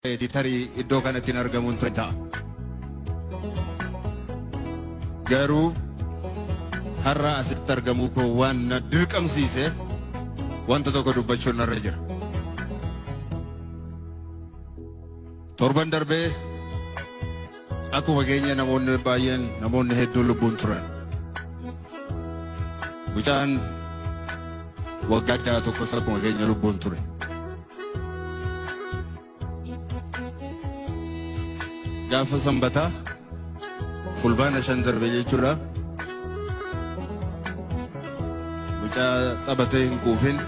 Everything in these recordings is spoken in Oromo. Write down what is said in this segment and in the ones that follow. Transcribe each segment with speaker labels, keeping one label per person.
Speaker 1: Tarii iddoo kanatti hin argamuun ture ta'a. Garuu har'a asitti argamuu koo waan na dirqamsiise wanta tokko dubbachuun narra jira. Torban darbee akkuma keenya namoonni baay'een, namoonni hedduun lubbuun turan. Mucaan waggaa 6 tokkos akkuma keenya lubbuun ture. Gaafa Sanbataa, Fulbaana 5 darbe jechuudha. Mucaa taphatee hin quufin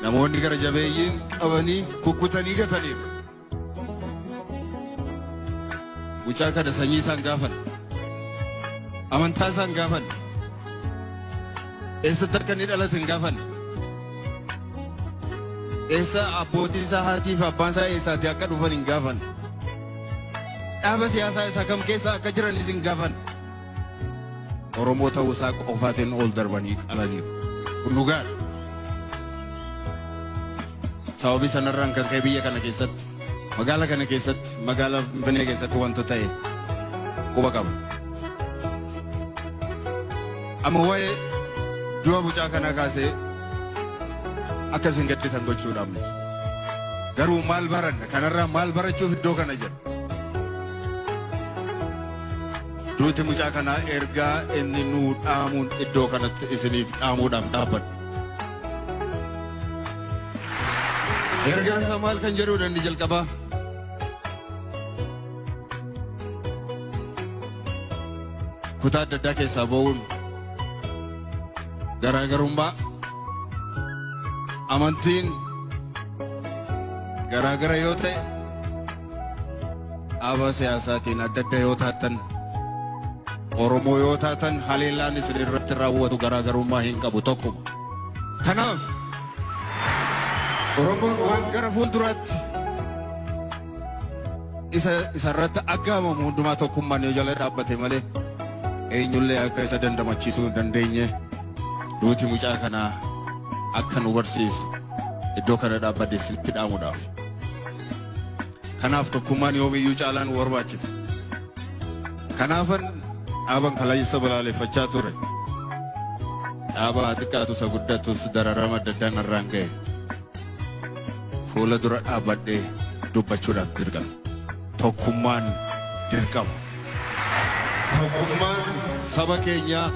Speaker 1: namoonni gara jabeeyyiin qabanii kukkutanii gataniiru. Mucaa kana sanyii isaan gaafan, amantaa isaan gaafan, eessatti akka inni dhalate hin gaafan. Eessa abbootii isaa, haatii fi abbaan isaa eessaati akka dhufan hin gaafan. Dhaaba siyaasaa isaa kam keessa akka jiranis hin gaafan. Oromoo ta'uu isaa qofaatiin ol darbanii qalaniiru. Kun dhugaadha. Sababii sanarraan kan ka'e biyya kana keessatti, magaala kana keessatti, magaalaa Finfinnee keessatti wanta ta'e quba qaba. Amma waa'ee du'a mucaa kanaa kaasee akka isin gadditan gochuudhaaf miti. Garuu maal baranna? Kanarraa maal barachuuf iddoo kana jira? Duuti mucaa kanaa ergaa inni nuu dhaamuun iddoo kanatti isiniif dhaamuudhaaf dhaabbadha. Ergaan isaa maal kan jedhudha inni jalqabaa? Kutaa adda addaa keessaa ba'uun, garaagarummaa amantiin garaagara yoo ta'e, dhaaba siyaasaatiin adda adda yoo taatan, Oromoo yoo taatan, haleellaan isin irratti raawwatu garaagarummaa hin qabu, tokkuma. Kanaaf Oromoon waan gara fuulduraatti isa isarratti aggaamamu hundumaa tokkummaan yoo jala dhaabbate malee eenyullee akka isa dandamachiisuu hin dandeenye duuti mucaa kanaa akka nu barsiisu iddoo kana dhaabbadhe isinitti dhaamuudhaaf. Kanaaf tokkummaan yoomiyyuu caalaa nu barbaachisa. Kanaafan dhaaban kaleessa balaaleffachaa ture. Dhaaba haa xiqqaatu isa guddatus dararama adda addaan narraan ga'e. Fuula dura dhaabbadhee dubbachuudhaaf dirqama. Tokkummaan dirqama. Tokkummaan saba keenyaa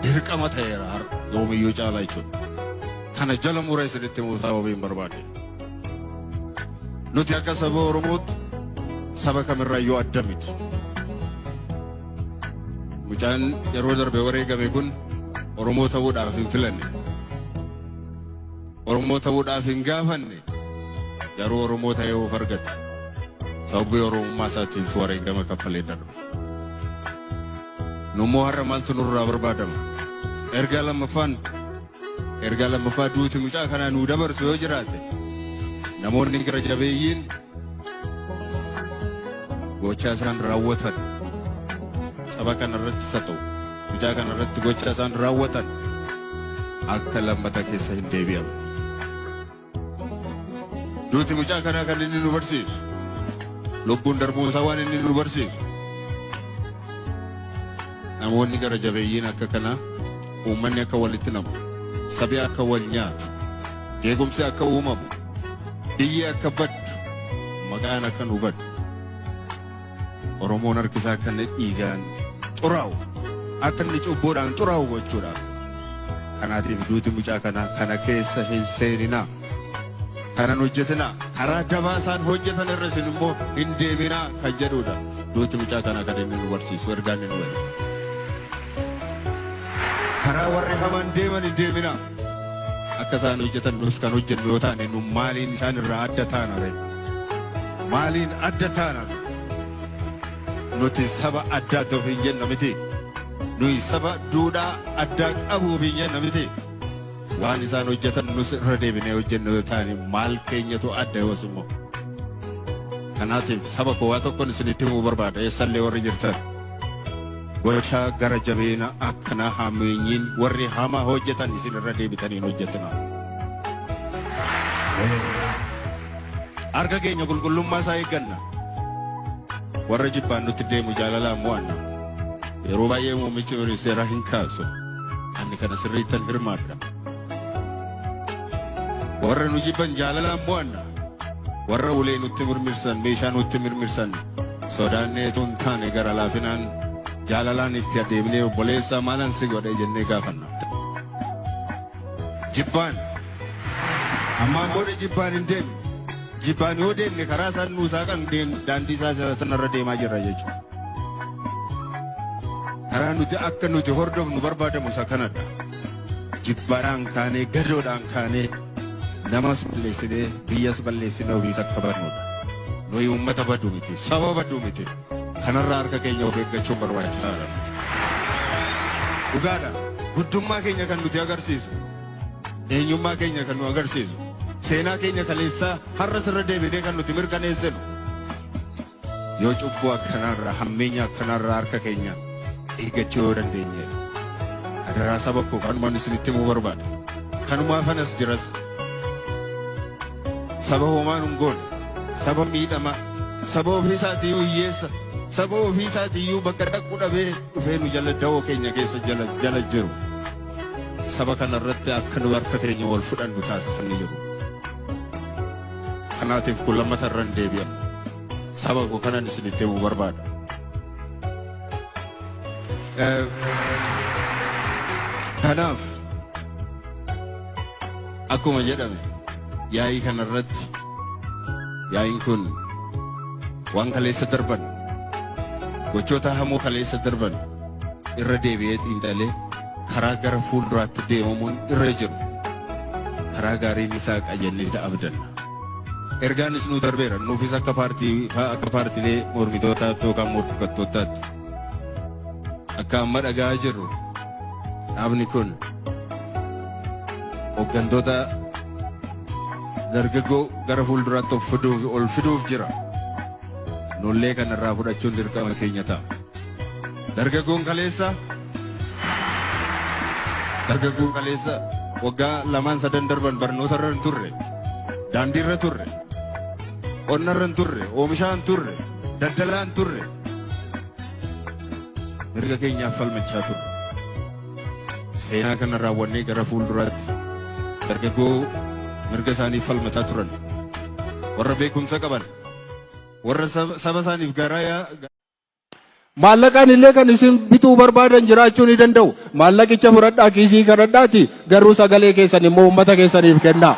Speaker 1: dirqama ta'eera har'a yoomiyyuu caalaa jechuudha. Kana jala muree isinitti himuu sababii hin barbaade. Nuti akka saba Oromootti saba kamirraayyuu adda miti. Mucaan yeroo darbe wareegame kun Oromoo ta'uudhaaf hin filanne. Oromoo ta'uudhaaf hin gaafanne. Garuu Oromoo ta'ee of argate. Sababii Oromummaa isaatiif wareegama kaffalee darbe. Nummoo har'a maaltu nurraa barbaadama? Ergaa lammaffaan, ergaa lammaffaa duuti mucaa kanaa nuu dabarsu yoo jiraate, namoonni gara jabeeyyiin gochaa isaan raawwatan saba kana irratti isa ta'u mucaa kana irratti gochaa isaan raawwatan akka lammata keessa hin deebi'amne. Duuti mucaa kanaa kan inni nu barsiisu, lubbuun darbuu isaa waan inni nu barsiisu, namoonni gara jabeeyyiin akka kanaa uummanni akka walitti namu, sabi akka wal nyaatu, jeequmsi akka uumamu, biyyi akka baddu, maqaan akka nu baddu, Oromoon harkisaa akka inni dhiigaan xuraa'u, akka inni cubbuudhaan xuraa'u gochuudhaaf. Kanaatiif duuti mucaa kanaa kana keessa hin seeninaa. Kanan hojjetinaa. Karaa dabaa isaan hojjetan irra isin immoo hin deeminaa kan jedhudha. Duuti mucaa kanaa kan inni nu barsiisu, ergaan inni nu ergu. Karaa warri hamaan deeman hin deeminaa. Akka isaan hojjetan nus kan hojjennu yoo taane, nu maaliin isaan irraa adda taana ree? Maaliin adda taana? Nuti saba addaatti ofiin jenna miti. Nuyi saba duudhaa addaa qabu ofiin jenna miti. Waan isaan hojjetan nus irra deebinee hojjennu yoo taane, maal keenyatu adda yoos immoo? Kanaatiif saba koo, waa tokkon isinitti himuu barbaada, eessallee warri jirtan. Gochaa gara jabeena akkanaa hammeenyiin warri hamaa hojjetan isin irra deebitanii hin hojjetinaa. Harka keenya qulqullummaa isaa eegganna. Warra jibbaan nutti deemu jaalalaan mo'anna. Yeroo baay'ee muummichi ministeeraa hin kaasu. Ani kana sirriittan hirmaadha. Warra nu jibban jaalalaan mo'anna. Warra ulee nutti mirmirsan, meeshaa nutti mirmirsan sodaannee utuu hin taane gara laafinaan jaalalaan itti adeemnee obboleessaa maalan si godhe jennee gaafanna. Jibbaan ammaan booda jibbaan hin deemne. Jibbaan yoo deemne karaa isaan nuusaa kan daandii isaa sanarra deemaa jirra jechuudha. Karaa nuti akka nuti hordofnu barbaadamu isa kanadha. Jibbaadhaan kaanee gadoodhaan kaanee namas balleessinee biyyas balleessinee ofiis akka badnudha. Nuyi uummata baduu miti, saba baduu miti. Kanarraa harka keenya of eeggachuun barbaachisaadha. Dhugaadha. Guddummaa keenya kan nuti agarsiisu. Eenyummaa keenya kan nu agarsiisu. Seenaa keenya kaleessaa har'a sirra deebinee kan nuti mirkaneessinu. Yoo cubbuu akkanaarraa hammeenya akkanaarraa harka keenya eeggachuu yoo dandeenyedha. Adaraa saba koo kanumaan isinitti himuu barbaada. Kanumaaf anas jiras. Saba homaa nun goone, saba miidhamaa, saba ofiisaatiiyyuu hiyyeessa, saba ofiisaatiiyyuu bakka dhaqu dhabee dhufee nu jala da'oo keenya keessa jala jala jiru. Saba kanarratti akka nu harka keenya wal fudhannu taasisanii jiru. Kanaatiif kun lammata irra hin deebi'amu. Saba koo kanan isinitti himuu barbaada. Kanaaf akkuma jedhame yaa'ii kanarratti yaa'iin kun waan kaleessa darban gochoota hamoo kaleessa darban irra deebi'ee xiinxalee karaa gara fuulduraatti deemamuun irra jiru karaa gaariin isaa jennee abdanna. Ergaanis nu darbeera nuufis akka paartii akka paartiilee mormitootaatti yookaan morkattootaatti akka amma dhaga'aa jirru dhaabni kun hooggantoota dargaggoo gara fuulduraatti of fiduuf ol fiduuf jira. Nullee kanarraa fudhachuun dirqama keenya ta'a. Dargaggoon kaleessa waggaa lamaan sadan darban barnoota irra hin turre, daandii irra turre, qonna irra hin turre, oomishaa hin turre, daldalaa hin turre. Mirga keenyaaf falmachaa turre. Seenaa kana raawwannee gara fuulduraatti dargaggoo mirga isaaniif falmataa turan, warra beekumsa qaban, warra saba isaaniif garaa
Speaker 2: Maallaqaan illee kan isin bituu barbaadan jiraachuu ni danda'u. Maallaqicha fudhadhaa, kiisii kadhadhaati, garuu sagalee keessan immoo uummata keessaniif kennaa.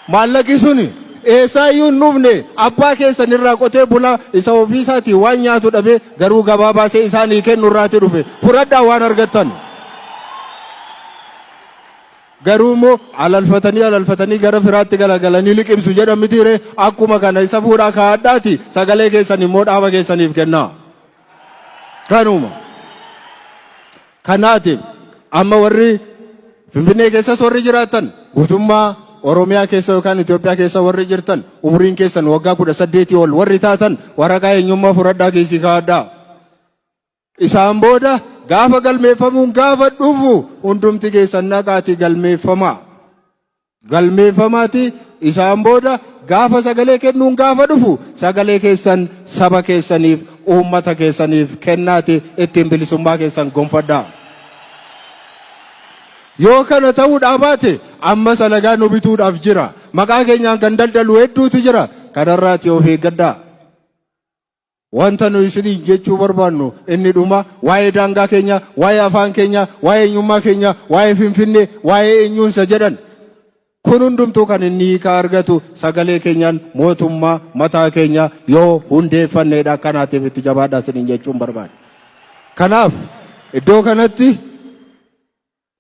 Speaker 2: Maallaqi suni eessaayyuu hin dhufne, abbaa keessan irraa, qotee bulaa isa ofiisaatii waan nyaatu dhabee garuu gabaa baasee isaanii kennu irraati dhufe. Fudhadhaa waan argattan. Garuu immoo alalfatanii alalfatanii gara firaatti galagalanii liqimsu jedhan mitiire? Akkuma kana isa fuudhaa kaa'adhaati, sagalee keessan immoo dhaaba keessaniif kennaa. Kanuma. Kanaatiif amma warri Finfinnee keessas warri jiraatan, guutummaa Oromiyaa keessa yookaan Itoophiyaa keessa warri jirtan, umriin keessan waggaa 18 ol warri taatan, waraqaa eenyummaa fudhadhaa, kiisii kaa'adhaa. Isaan booda gaafa galmeeffamuun gaafa dhufu hundumti keessan naqaati galmeeffamaa. Galmeeffamaati, isaan booda gaafa sagalee kennuun gaafa dhufu sagalee keessan saba keessaniif, uummata keessaniif kennaati ittiin bilisummaa keessan gonfadhaa. Yoo kana ta'uudhaa baate amma alagaa nu bituudhaaf jira. Maqaa keenyaan kan daldalu hedduutu jira. Kanarraati of eeggadhaa. Wanta nu isiniin jechuu barbaannu inni dhuma waa'ee daangaa keenya, waa'ee afaan keenya, waa'ee eenyummaa keenya, waa'ee Finfinnee, waa'ee eenyuunsa jedhan. Kun hundumtuu kan inni hiikaa argatu sagalee keenyaan mootummaa mataa keenya yoo hundeeffanneedha. Kanaatiif itti jabaadhaa isiniin jechuun barbaada. Kanaaf iddoo kanatti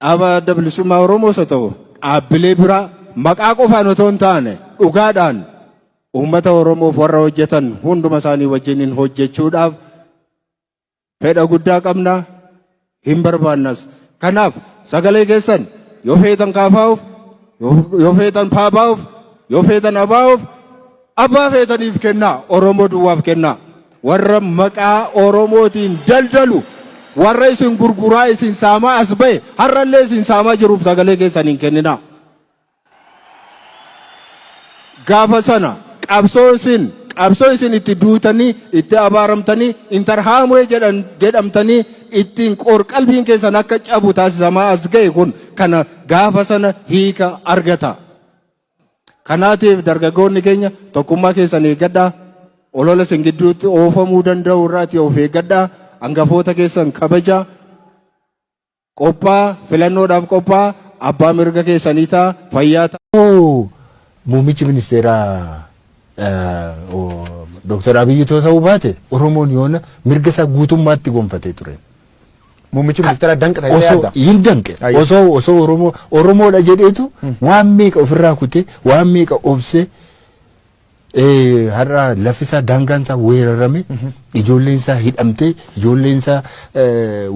Speaker 2: dhaaba Adda Bilisummaa Oromoos haa ta'u dhaabbilee biraa maqaa qofaan otoo hin taane dhugaadhaan uummata Oromoof warra hojjetan hunduma isaanii wajjiniin hojjechuudhaaf fedha guddaa qabna, hin barbaannas. Kanaaf sagalee keessan yoo feetan kaafaa'uuf, yoo feetan paabaa'uuf, yoo feetan abaa'uuf, abbaa feetaniif kennaa, Oromoo duwwaaf kennaa. Warra maqaa Oromootiin daldalu, warra isin gurguraa isin saamaa as ba'e, har'allee isin saamaa jiruuf sagalee keessan hin kenninaa. Gaafa sana qabsoo isin itti duutanii, itti abaaramtanii, Interahamwe jedhamtanii, ittiin qoor-qalbiin keessan akka cabu taasisamaa as ga'e kun kana gaafa sana hiika argata. Kanaatiif dargaggoonni keenya, tokkummaa keessan eeggadhaa. Olola isin gidduutti oofamuu danda'u irraati of eeggadhaa. Hangafoota keessan kabajaa. Qophaa filannoodhaaf qophaa, abbaa mirga keessanii ta'a, fayyaa ta'a.
Speaker 3: Muummichi ministeeraa Dooktar Abiyyi ta'uu baate, Oromoon yoona mirga isaa guutummaatti gonfatee ture.
Speaker 4: Muummichi ministeeraa danqa ta'ee
Speaker 3: Osoo
Speaker 4: yaadda.
Speaker 3: hin danqe, osoo Oromoo Oromoodha jedheetu waan meeqa ofirraa kutee, waan meeqa obsee, har'a lafti isaa, daangaan isaa weerarame, ijoolleen isaa hidhamtee, ijoolleen isaa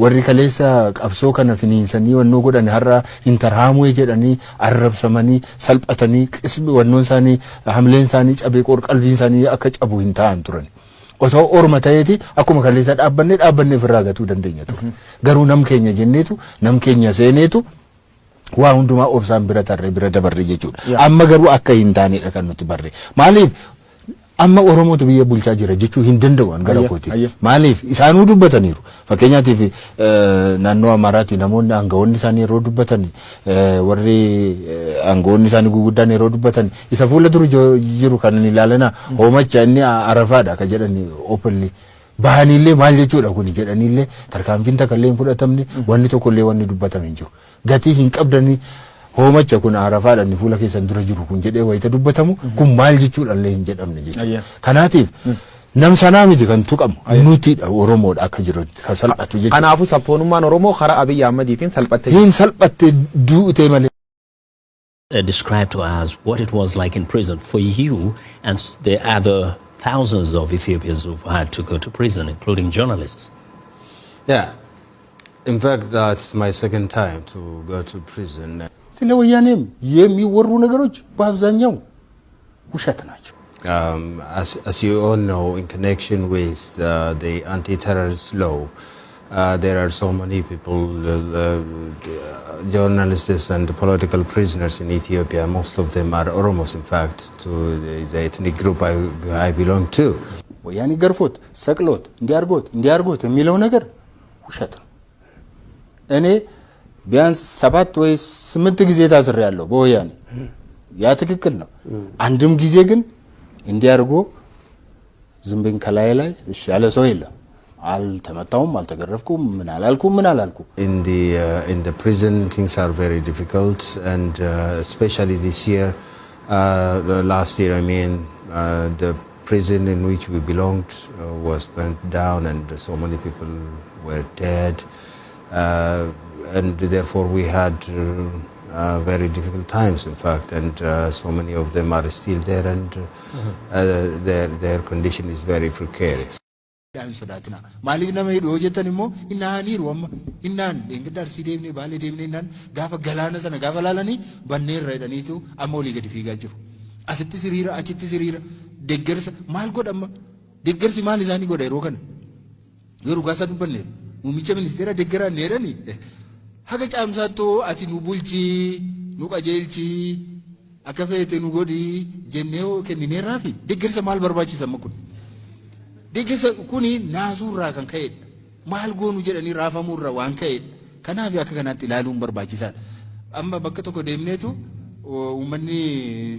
Speaker 3: warri kaleessa qabsoo kana finiinsanii wannoo godhan har'a Interahamwe jedhanii arrabsamanii, salphatanii, qismi wannoon isaanii, hamleen isaanii cabee, qorqalbiin isaanii akka cabu hin ta'an turan. Osoo orma ta'eeti akkuma kaleessa dhaabbannee dhaabbannee ofirraa gatuu dandeenya ture. Garuu nam keenya jenneetu, nam keenya seeneetu, waa hundumaa obsaan bira tarree bira dabarre jechuudha. Amma garuu akka hin taanedha kan nuti barre. Maaliif amma Oromootu biyya bulchaa jira jechuu hin danda'u an gara kooti. Maaliif isaanuu dubbataniiru. Fakkeenyaatiif naannoo Amaaraati namoonni aangawoonni isaanii yeroo dubbatan, warri aangawoonni isaanii guguddaan yeroo dubbatan, isa fuula dura jiru kan hin ilaalina, hoomacha inni arafaadha ka jedhan openly. Bahaniillee maal jechuudha kuni jedhaniillee tarkaanfiin takka illee hin fudhatamne, wanni tokko illee wanni dubbatame hin jiru. Gatii hin qabdanii, hoomacha kun arafaadha inni fuula keessan dura jiru kun jedhee wayita dubbatamu, kun maal jechuudha illee hin jedhamne jechuudha. Kanaatiif nam sanaa miti kan tuqamu, nutidha, Oromoodha akka jirutti kan salphatu jechuudha.
Speaker 4: Kanaafuu sabboonummaan Oromoo karaa Abiyyi Ahmadiitiin salphattee
Speaker 3: Hin salphatte, duutee malee.
Speaker 5: Describe to us what it was like in prison for you and the other thousands of Ethiopians who've had to go to prison, including journalists.
Speaker 6: Yeah. In fact, that's my second time to go to prison.
Speaker 2: ስለ ወያኔም የሚወሩ ነገሮች በአብዛኛው ውሸት ናቸው።
Speaker 6: As you all know, in connection with the anti-terrorist law, there are so many people, journalists and political prisoners in Ethiopia. Most of them are Oromos, in fact, to the ethnic group I belong to.
Speaker 2: ወያኔ ገርፎት ሰቅሎት እንዲያርጎት እንዲያርጎት የሚለው ነገር ውሸት ነው። እኔ ቢያንስ ሰባት ወይ ስምንት ጊዜ ታስሬያለሁ በወያኔ፣ ያ ትክክል ነው። አንድም ጊዜ ግን እንዲያርጎ ዝንብን ከላይ ላይ እሺ ያለ ሰው የለም። አልተመታውም፣ አልተገረፍኩም፣ ምን አላልኩም፣ ምን አላልኩም።
Speaker 6: In the prison, things are very difficult, and especially this year, the last year, I mean, the prison in which we belonged was burnt down, and so many people were dead, and therefore we had very difficult times, in fact, and so many of them are still there, and their condition is very precarious.
Speaker 2: Hin sodaatina. Maaliif nama hidhu yoo jettan immoo, innaaniiru amma innaan dheengadda Arsii deemnee, Baalee deemnee, innaan gaafa galaana sana gaafa laalanii banneerra jedhaniitu amma olii gadi fiigaa jiru. Asitti siriira, achitti siriira, deeggarsa maal godha amma? Deeggarsi maal isaanii godha yeroo kana? Yoo dhugaa isaa dubbanneef, muummicha ministeera deeggaraa inni jedhani haga caamsaattoo ati nu bulchii, nu qajeelchii, akka feete nu godhii jennee hoo kennineerraa fi deeggarsa maal barbaachisa amma kun? Deeggarsa kuni naasuurraa kan ka'edha. Maal goonu jedhanii raafamuurraa waan ka'edha. Kanaaf akka kanaatti ilaaluun barbaachisaadha. Amma bakka tokko deemneetu uummanni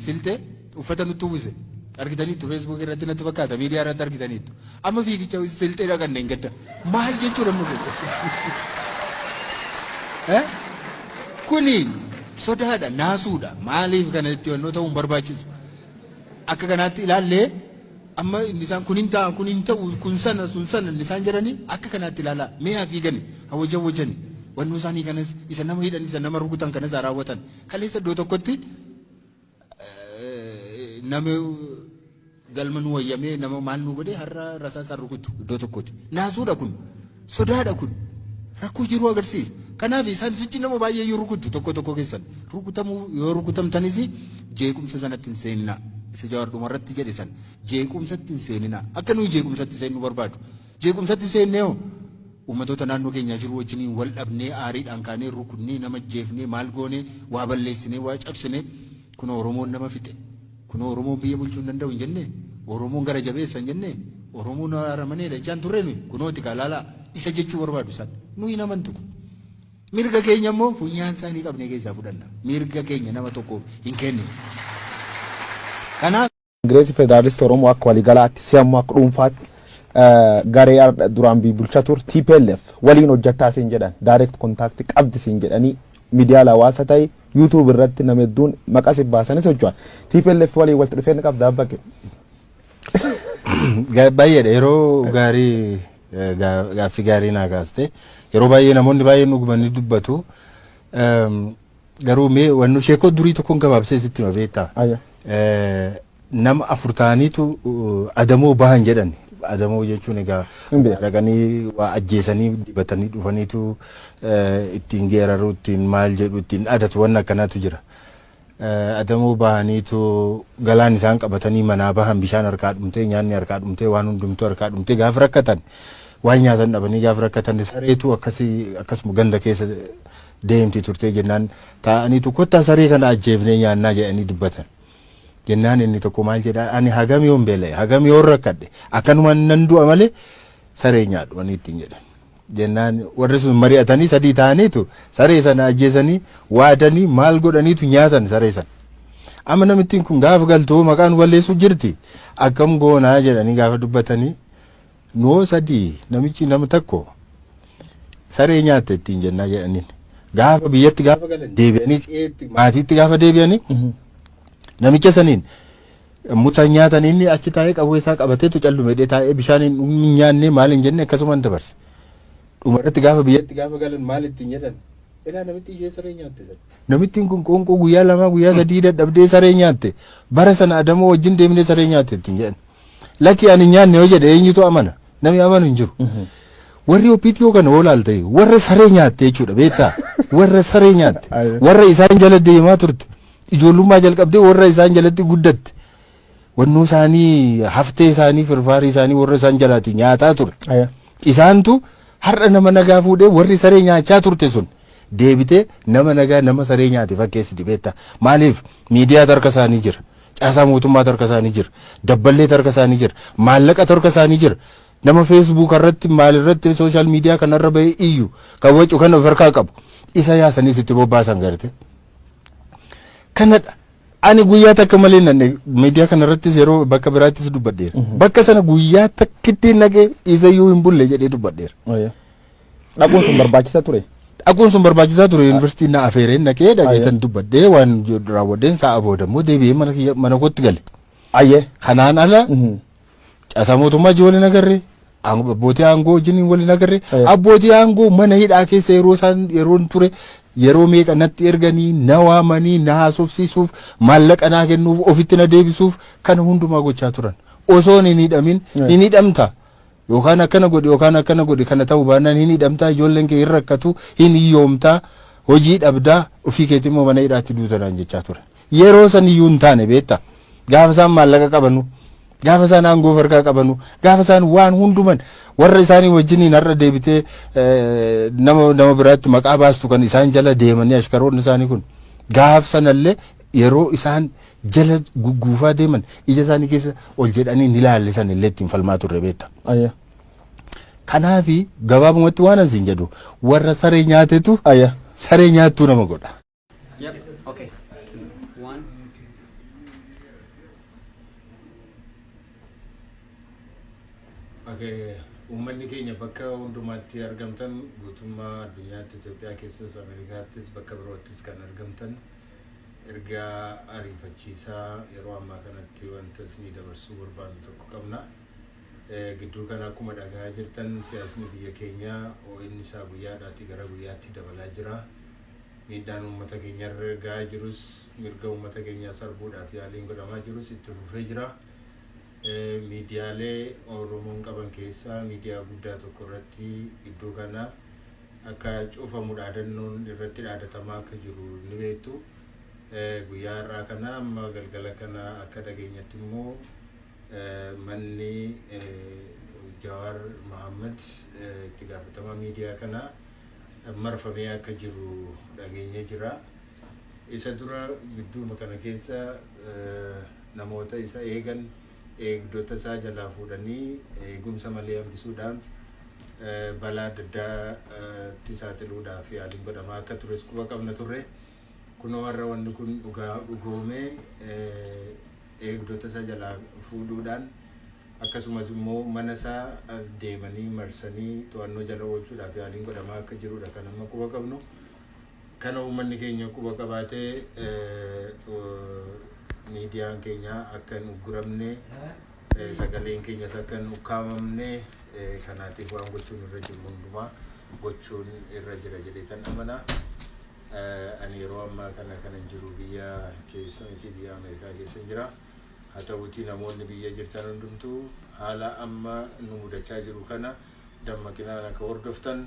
Speaker 2: Siltee uffata nutti uwwise. Argitaniittu, Facebook irratti natti fakkaata, miidiyaa irratti argitaniittu. Amma fiigicha Siltee dhaqanne hin gadda. Maal jechuudha amma kun? Kuni sodaadha, naasuudha. Maaliif kana itti wannoo ta'uun barbaachisu? Akka kanaatti ilaallee amma inni isaan kun hin ta'a, kun hin ta'u, kun sana, sun sana inni isaan jedhanii akka kanaatti ilaalaa. Mee haa fiigani, haa wajja wajjani. Wannoo isaanii kanas, isa nama hidhan, isa nama rukutan kanas haa raawwatan. Kaleessa iddoo tokkotti nama galma nu wayyamee, nama maal nu godhee, har'a rasaasaan rukutu iddoo tokkotti. Naasuudha kun, sodaadha kun, rakkoo jiru agarsiisa. Kanaaf isaan sichi nama baay'ee yoo rukuttu, tokko tokko keessan rukutamuu yoo rukutamtanis jeequmsa sanatti hin seeninaa. Isa Jawaar dhumarratti jedhe san, jeequmsatti hin seeninaa. Akka nuyi jeequmsatti seennu barbaadu. Jeequmsatti seennee hoo uummatoota naannoo keenyaa jiru wajjiniin wal dhabnee, aariidhaan kaanee, rukunnee, nama jeefnee, maal goonee, waa balleessinee, waa cabsinee, kun Oromoon nama fixe.
Speaker 3: Kunoo Oromoon biyya bulchuu hin danda'u hin jenne, Oromoon gara jabeessa hin jenne, Oromoon aramaneedha jechaan turre nuyi. Kunooti kaa laalaa isa jechuu barbaadu isaan. Nuyi hin amantu kun. Mirga keenya immoo funyaan isaanii qabnee keessaa fudhanna. Mirga keenya nama tokkoof hin kenninu. Kanaaf.
Speaker 4: Kongireesii Federaalistii Oromoo akka waliigalaatti, si ammoo akka dhuunfaatti garee duraan biyya bulchaa ture TPLF waliin hojjettaa siin jedhan, direct contact qabdi siin jedhanii miidiyaalee hawaasaa ta'e YouTube irratti nama hedduun maqaa si baasanii socho'an. TPLF waliin walitti dhufeenya qabda abbake?
Speaker 3: Baay'eedha. Yeroo gaarii, gaaffii gaarii naa kaaste. Yeroo baay'ee namoonni baay'een dhugumanii dubbatu. Garuu mee wannu sheekoo durii tokkoon gabaabsee sitti hima, beektaa? Nama afur ta'aniitu adamoo bahan jedhan. Adamoo jechuun egaa dhaqanii waa ajjeesanii dibatanii dhufaniitu ittiin geeraru, ittiin maal jedhu, ittiin dhaadatu, wanna akkanaatu jira. Adamoo bahaniitu galaan isaan qabatanii manaa bahan bishaan harkaa dhumtee, nyaanni harkaa dhumtee, waan hundumtuu harkaa dhumtee, gaafa rakkatan, waan nyaatan dhabanii gaafa rakkatan, sareetu akkasii akkasuma ganda keessa deemti turtee jennaan, taa'aniitu "Kottaa, saree kana ajjeefnee nyaannaa" jedhanii dubbatan. Jennaan inni tokko maal jedhaa, "Ani hagam yoon beela'e, hagam yoon rakkadhe, akkanumaan nan du'a malee saree nyaadhu ani" ittiin jedhan. Jennaan warri sun mari'atanii sadii ta'aniitu saree sana ajjeesanii, waadanii, maal godhaniitu nyaatan saree sana. Amma namittiin kun gaafa galtuu "Maqaan balleessuu jirti, akkam goonaa?" jedhanii gaafa dubbatanii, "Noo sadii, namichi nama tokko, saree nyaatte ittiin jennaa" jedhaniin. Gaafa biyyatti gaafa galan, deebi'anii qe'eetti maatiitti gaafa deebi'anii, namicha saniin musa nyaatan, inni achi taa'ee qawwee isaa qabateetu callumedhee taa'ee bishaan hin nyaanne, maal hin jenne, akkasumaan dabarse. Dhumarratti gaafa biyyatti gaafa galan maal ittiin jedhan? "Ilaa, namitti ishee saree nyaatte sana. Namittiin kun qoonqoo guyyaa 2, guyyaa 3 dadhabdee saree nyaatte. Bara sana adamoo wajjin deemnee saree nyaatte" ittiin jedhan. "Lakki, ani nyaanne" yoo jedhe eenyutu amana? Namni amanu hin jiru. Warri OPDO kana yoo ilaalte warra saree nyaatte jechuudha, beektaa? Warra saree nyaatte. Warra isaan jala deemaa turte. Ijoollummaa jalqabdee warra isaan jalatti guddatte. Wannoo isaanii, haftee isaanii, firfaarii isaanii warra isaan jalaati nyaataa ture. Isaantu har'a nama nagaa fuudhee, warri saree nyaachaa turte sun deebitee nama nagaa nama saree nyaate fakkeessiti, beektaa? Maaliif? Miidiyaa harka isaanii jira. Caasaa mootummaa harka isaanii jira. Dabballee harka isaanii jira. Maallaqa harka isaanii jira. Nama Facebook irratti, maal irratti, social media kanarra bahee iyyu kan wacu kan of harkaa qabu. Isa yaasanii sitti bobbaasan garte. Kanadha. Ani guyyaa takka malee nanne miidiyaa kanarrattis yeroo bakka biraattis dubbadheera. Bakka sana guyyaa takkitti naqee isa iyyuu hin bulle jedhee dubbadheera.
Speaker 4: Dhaquun sun barbaachisaa ture?
Speaker 3: Dhaquun sun barbaachisaa ture. Yuunivarsiitiin na afeereen naqee dhageetan dubbadhee, waan raawwadheen sa'a booda immoo deebi'ee mana kiyya mana kootti gale. Kanaan ala caasaa mootummaa wajjin waliin agarre, abbootii aangoo wajjin waliin agarre, abbootii aangoo mana hidhaa keessa yeroo isaan yeroon ture yeroo meeqa natti erganii, na waamanii, na haasofsiisuuf, maallaqa naa kennuuf, ofitti na deebisuuf kana hundumaa gochaa turan. Osoon hin hidhamin hin hidhamta, yookaan akkana godhi, yookaan akkana godhi, kana ta'uu baannaan hin hidhamtaa, ijoolleen kee hin rakkatu, hin hiyyoomtaa, hojii dhabdaa, ofii keetii immoo mana hidhaatti duutanaan jechaa ture. Yeroo san iyyuu hin taane, beektaa? Gaafa isaan maallaqa qabanu, gaafa isaan aangoo harkaa qabanu, gaafa isaan waan hunduman warra isaanii wajjiniin har'a deebitee nama biraatti maqaa baastu kan isaan jala deemanii, ashkaroonni isaanii kun gaaf sanallee yeroo isaan jala gugguufaa deeman ija isaanii keessa ol jedhanii ni laallisan illee ittiin falmaa turre, beekta. Kanaafi gabaabumatti waan asiin jedhu, warra saree nyaatetu saree nyaattuu nama godha.
Speaker 7: Yep. Okay. Two, one.
Speaker 3: Okay. Uummanni keenya bakka hundumaatti argamtan, guutummaa addunyaatti, Itoophiyaa keessas, Ameerikaattis, bakka biroottis kan argamtan, ergaa ariifachiisaa yeroo ammaa kanatti wanta isinii dabarsuu barbaannu tokko qabna. Gidduu kana akkuma dhagahaa jirtan siyaasni biyya keenyaa ho'inni isaa guyyaadhaatii gara guyyaatti dabalaa jira. Miidhaan uummata keenyarra gahaa jirus, mirga uummata keenyaa sarbuudhaaf yaaliin godhamaa jirus itti fufee jira. Miidiyaalee Oromoon qaban keessaa miidiyaa guddaa tokko irratti iddoo kana akka cufamu dhaadannoon irratti dhaadatamaa akka jiru ni beektu. Guyyaa har'aa kana amma galgala kana akka dhageenyatti immoo manni Jawaar Mohaammed, itti gaafatamaa miidiyaa kanaa, marfamee akka jiru dhageenyee jira. Isa dura gidduuma kana keessa
Speaker 6: Namoota isa eegan, eegdota isaa jalaa fuudhanii eegumsa malee hambisuudhaan balaa adda addaatti saaxiluudhaaf yaaliin godhamaa akka tures quba qabna turre. Kunoo warra wanni kun dhugaa dhugoomee, eegdota isaa jalaa fuudhuudhaan, akkasumas immoo mana isaa deemanii marsanii to'annoo jala oolchuudhaaf yaaliin godhamaa akka jirudha kan amma quba qabnu. Kana uummanni keenya quba qabaatee, miidiyaan keenya akka hin ugguramne, sagaleen keenyas akka hin ukkaamamne, kanaatiif waan gochuun irra jiru hundumaa gochuun irra jira jedheetan amana. Ani yeroo ammaa kana kanan jiru biyya keessa miti, biyya Ameerikaa keessa jira. Haa ta'uutii namoonni biyya jirtan hundumtuu haala amma nu mudachaa jiru kana dammaqinaan akka hordoftan,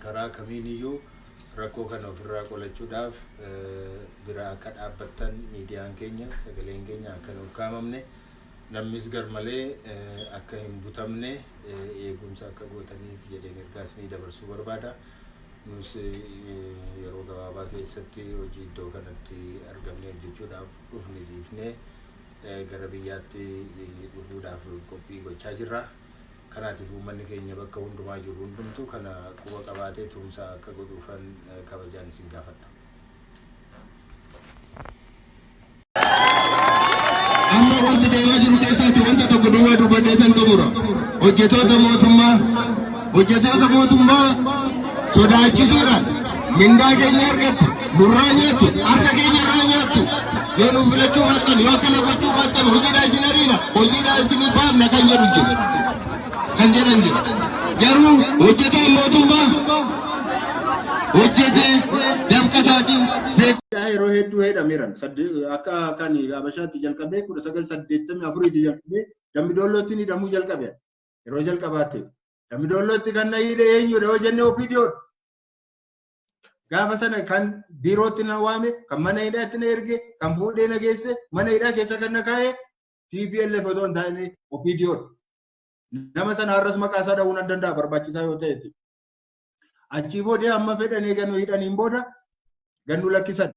Speaker 6: karaa kamiiniyyuu rakkoo kana ofirraa qolachuudhaaf bira akka dhaabbattan, miidiyaan keenya, sagaleen keenya akka hin ukkaamamne, namnis garmalee akka hin butamne eegumsa akka gootaniif jedheen ergaas ni dabarsuu barbaada. Nus yeroo gabaabaa keessatti hojii iddoo kanatti argamnee hojjechuudhaaf dhufne dhiifnee gara biyyaatti dhufuudhaaf qophii gochaa jirra. Kanaatiif uummanni keenya bakka hundumaa jiru hundumtuu kana quba qabaatee tumsa akka godhuufan kabajaan isin gaafadha.
Speaker 2: Amma wanti deemaa jiru keessaatti wanta tokko duwwaa dubbadhee san xumura. Hojjetoota mootummaa sodaachisuudhaan mindaa keenya argattu, nurraa nyaattu, harka keenya irraa nyaattu. Yoo nu filachuu baattan, yoo akkana gochuu baattan, hojiidhaa isin ariina, hojiidhaa isin baafna kan jedhu jiru. Kan jedhan jira. Garuu hojjetaan mootummaa hojjetee dafqa isaatiin beeku. Yeroo hedduu hidhameeran akka kan Habashaatti jalqabee, 1984tti jalqabee Dambidollootti hidhamuu jalqabe yeroo jalqabaatti. Dambidollootti kan na hidhe eenyudha yoo jenne, OPDOdha. Gaafa sana kan biirootti na waame, kan mana hidhaatti na erge, kan fuudhee na geesse, mana hidhaa keessa kan na kaa'e TPLF otoo hin taane OPDOdha. Nama sana har'as maqaa isaa dha'uu nan danda'a barbaachisaa yoo ta'etti. Achii booda amma fedhan eeganuu hidhaniin booda gannu lakkisan.